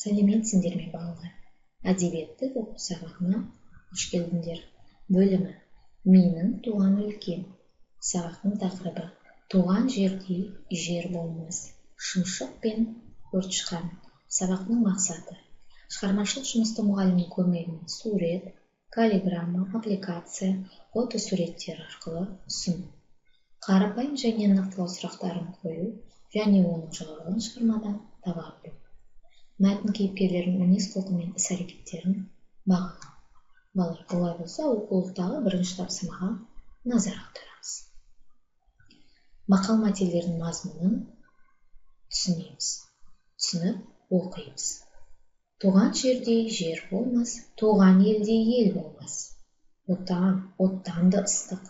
Сәлеметсіңдер ме, балалар? Әдебиетті оқу сабағына қош келдіңдер. Бөлімі «Менің туған өлкем». Сабақтың тақырыбы: «Туған жердей жер болмас», шымшық пен көртышқан. Сабақтың мақсаты: шығармашылық жұмысты мұғалімнің көмегімен сурет, каллиграмма, аппликация, фотосуреттер арқылы ұсыну. Қарапайым және нақтылау сұрақтарын қою және оның жауабын шығармадан таба білу. Мәтін кейіпкерлерінің мінез-құлқы мен іс-әрекеттерін бағалау. Балалар, олай болса, оқулықтағы бірінші тапсырмаға назар аударамыз. Мақал-мәтелдердің мазмұнын түсінеміз, түсініп оқимыз. Туған жердей жер болмас, туған елдей ел болмас. Отан, оттан да ыстық.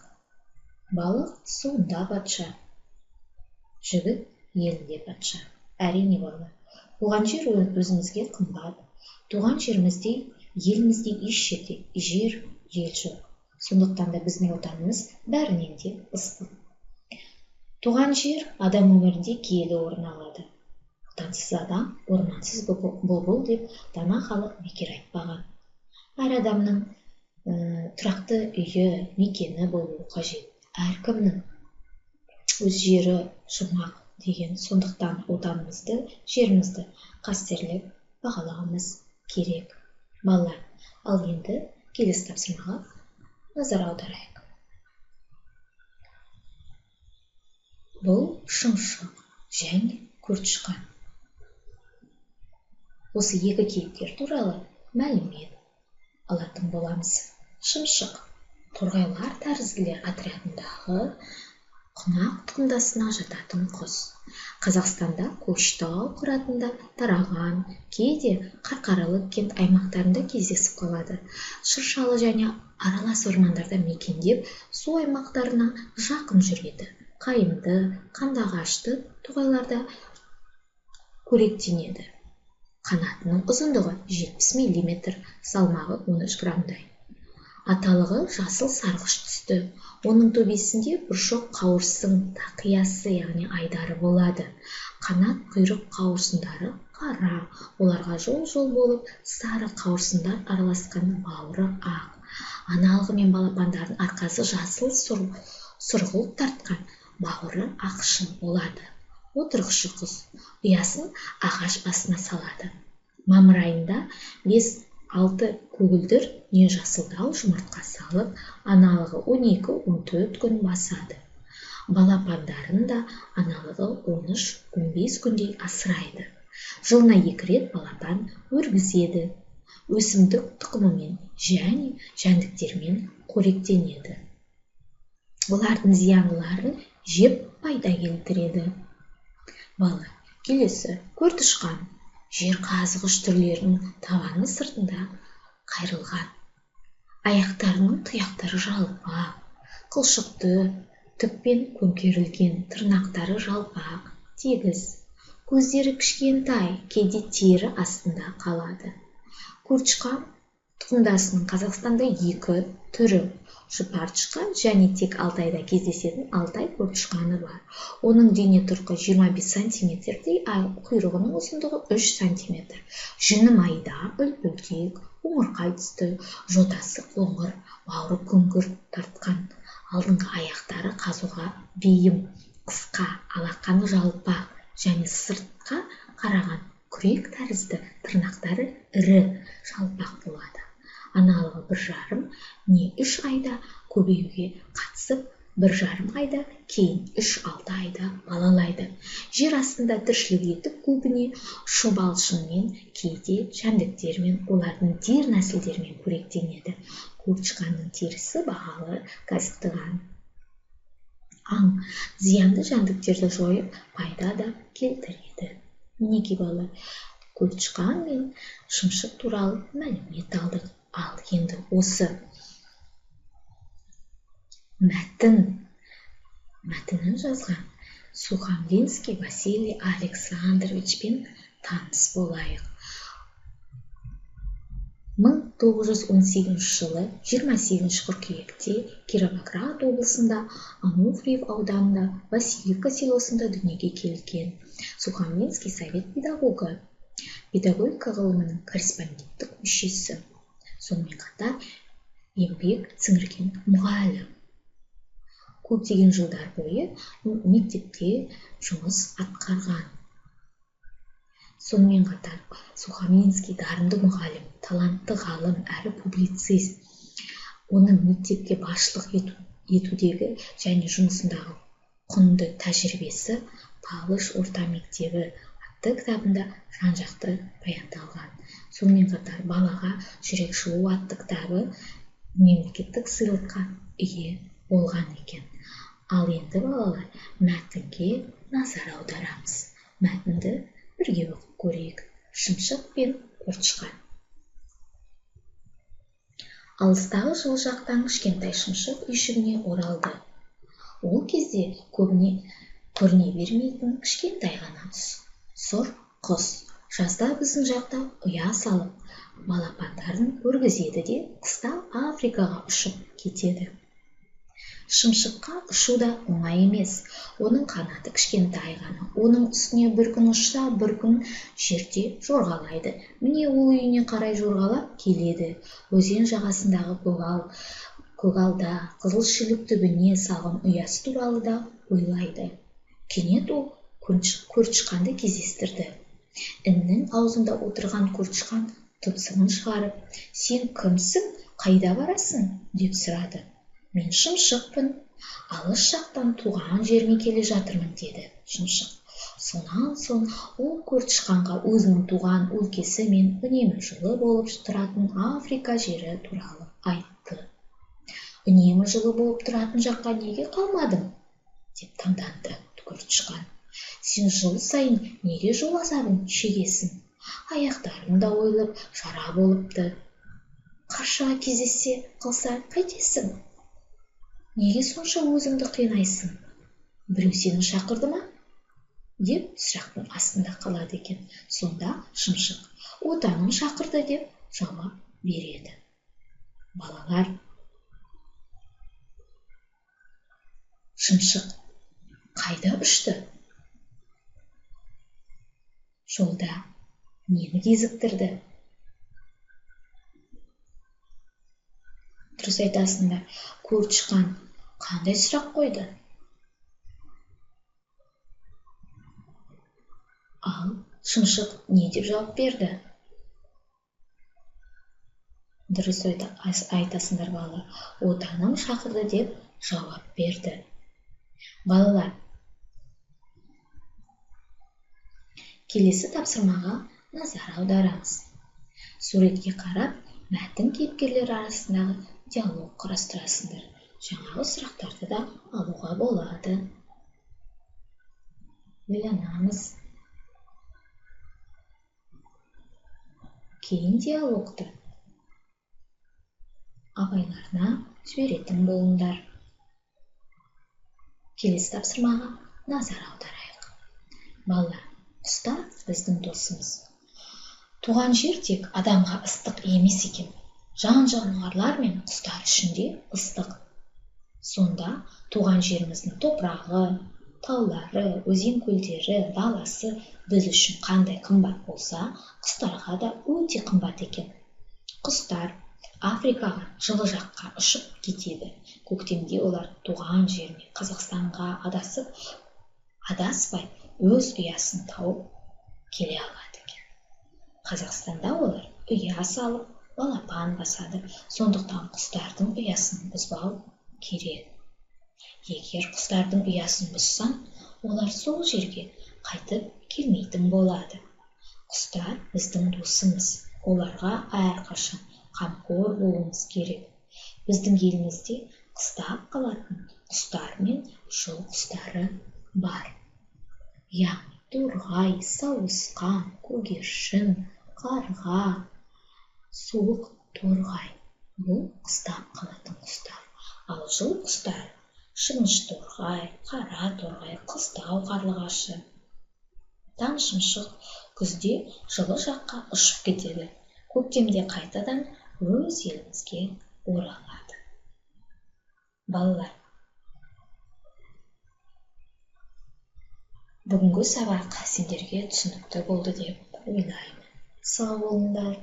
Балық суында патша, жігіт елінде патша. Әрине, балалар, туған жер өзімізге қымбат. Туған жеріміздей, еліміздей еш жерде жер, ел жоқ. Сондықтан да біздің отанымыз бәрінен де ыстық. Туған жер адам өмірінде киелі орын алады. Отансыз адам, ормансыз бұлбұл деп дана халық бекер айтпаған. Әр адамның тұрақты үйі, мекені болуы қажет. Әркімнің өз жері жұмақ деген. Сондықтан отанымызды, жерімізді қастерлеп бағалауымыз керек. Балалар, ал енді келесі тапсырмаға назар аударайық. Бұл шымшық және көртышқан. Осы екі кейіпкер туралы мәлімет алатын боламыз. Шымшық торғайлар тәрізділер отрядындағы құнақ тұқымдасына жататын құс. Қазақстанда Көкшетау қыратында тараған, кейде Қарқаралы кент аймақтарында кездесіп қалады. Шыршалы және аралас ормандарда мекендеп, су аймақтарына жақын жүреді. Қайыңды, қандыағашты тоғайларда қоректенеді. Қанатының ұзындығы 70 мм, салмағы 13 граммдай. Аталығы жасыл сарғыш түсті. Оның төбесінде бұршақ қауырсын тақиясы, яғни айдары болады. Қанат, құйрық қауырсындары қара, оларға жол-жол болып сары қауырсындар араласқан, бауыры ақ. Аналығы мен балапандарының арқасы жасыл сұрғылт тартқан, бауыры ақшыл болады. Отырықшы құс ұясын ағаш басына салады. Мамыр айында 5-6 көгілдір не жасылдау жұмыртқа салып, аналығы 12-14 күн басады. Балапандарын да аналығы 13-15 күндей асырайды. Жылына 2 рет балапан өргізеді. Өсімдік тұқымымен және жәндіктермен қоректенеді. Олардың зияндыларын жеп пайда келтіреді. Бала, келесі көртышқан. Жер қазғыш түрлерінің табаны сыртында қайырылған. Аяқтарының тұяқтары жалпақ, қылшықты түкпен көмкерілген, тырнақтары жалпақ, тегіс. Көздері кішкентай, кейде тері астында қалады. Көртышқан тұқымдасының Қазақстанда 2 түрі: жұпар тышқан және тек Алтайда кездесетін алтай көртышқаны бар. Оның дене тұрқы 25 сантиметрдей, ал құйрығының ұзындығы 3 сантиметр. Жүні майда, үлпілдек, қоңырқай түсті, жотасы қоңыр, бауыры күңгірт тартқан. Алдыңғы аяқтары қазуға бейім, қысқа, алақаны жалпақ және сыртқа қараған күрек тәрізді, тырнақтары ірі, жалпақ болады. Аналығы 1,5 не 3 айда көбеюге қатысып, 1,5 айда, кейін 3-6 айда балалайды. Жер астында тіршілік етіп, көбіне шұбалшынмен, кейде жәндіктермен, олардың дернәсілдерімен қоректенеді. Көртышқанның терісі бағалы кәсіптік аң. Зиянды жәндіктерді жойып, пайда да келтіреді. Мінекей, балалар, көртышқан мен шымшық туралы мәлімет алдық. Ал енді осы мәтінін жазған Сухомлинский Василий Александровичпен таныс болайық. 1918 жылы 28 қыркүйекте Кировоград облысында Ануфриев ауданында Васильевка селосында дүниеге келген. Сухомлинский совет педагогы. Педагогика ғылымының корреспонденттік мүшесі. Сонымен қатар еңбек сіңірген мұғалім. Көптеген жылдар бойы мектепте жұмыс атқарған. Сонымен қатар Сухомлинский дарынды мұғалім, талантты ғалым әрі публицист. Оның мектепке басшылық етудегі және жұмысындағы құнды тәжірибесі Палыш орта мектебі атты кітабында жан-жақты баяндалған. Сонымен қатар балаға жүрек жылу атты кітабы мемлекеттік сыйлыққа ие болған екен. Ал енді балалар, мәтінге назар аударамыз. Мәтінді бірге оқып көрейік. Шымшық пен көртышқан. Алыстағы жылы жақтан кішкентай шымшық үйшігіне оралды. Ол кезде көбіне көріне бермейтін кішкентай ғана сұр құс. Жазда біздің жақта ұя салып, балапандарын өргізеді де, қыста Африкаға ұшып кетеді. Шымшыққа ұшу да оңай емес. Оның қанаты кішкентай ғана. Оның үстіне бір күн ұшса, бір күн жерде жорғалайды. Міне, ол үйіне қарай жорғалап келеді. Өзен жағасындағы көгалда қызыл шілік түбіне салған ұясы туралы да ойлайды. Кенет ол көртышқанды кездестірді. Іннің аузында отырған көртышқан тұмсығын шығарып, «Сен кімсің, қайда барасың?» деп сұрады. «Мен шымшықпын, алыс жақтан туған жеріме келе жатырмын», деді шымшық. Сонан соң ол көртышқанға өзінің туған өлкесі мен үнемі жылы болып тұратын Африка жері туралы айтты. «Үнемі жылы болып тұратын жаққа неге қалмадың?» деп таңданды көртышқан. «Сен жыл сайын неге жол азабын шегесің? Аяқтарың да ойылып, жара болыпты. Қаршыға кездессе қалса қайтесің? Неге сонша өзіңді қинайсың? Біреу сені шақырды ма?» деп сұрақтың астында қалады екен. Сонда шымшық «Отаным шақырды» деп жауап береді. Балалар, шымшық қайда ұшты? Жолда нені кезіктірді? Дұрыс айтасыңдар. Көртышқан қандай сұрақ қойды? Ал шымшық не деп жауап берді? Дұрыс айтасыңдар, балалар. Отаным шақырды деп жауап берді. Балалар, келесі тапсырмаға назар аударамыз. Суретке қарап, мәтін кейіпкерлері арасындағы диалог құрастырасыңдар. Жаңағы сұрақтарды да алуға болады. Ойланамыз. Кейін диалогты апайларына жіберетін болыңдар. Келесі тапсырмаға назар аударайық. Балалар, құстар біздің досымыз. Туған жер тек адамға ыстық емес екен. Жан-жануарлар мен құстар үшін де ыстық. Сонда туған жеріміздің топырағы, таулары, өзен-көлдері, даласы біз үшін қандай қымбат болса, құстарға да өте қымбат екен. Құстар Африкаға, жылы жаққа ұшып кетеді. Көктемде олар туған жеріне, Қазақстанға адаспай өз ұясын тауып келе алады екен. Қазақстанда олар ұя салып, балапан басады. Сондықтан құстардың ұясын бұзбау керек. Егер құстардың ұясын бұзсаң, олар сол жерге қайтып келмейтін болады. Құстар біздің досымыз. Оларға әрқашан қамқор болуымыз керек. Біздің елімізде қыстап қалатын құстар мен жыл құстары бар. Яғни торғай, сауысқан, көгершін, қарға, суық торғай. Бұл қыстап қалатын құстар. Ал жыл құстары шымыш торғай, қара торғай, қыстау қарлығашы. Таң шымшық күзде жылы жаққа ұшып кетеді. Көктемде қайтадан өз елімізге оралады. Балалар, бүгінгі сабақ сендерге түсінікті болды деп ойлаймын. Сау болыңдар.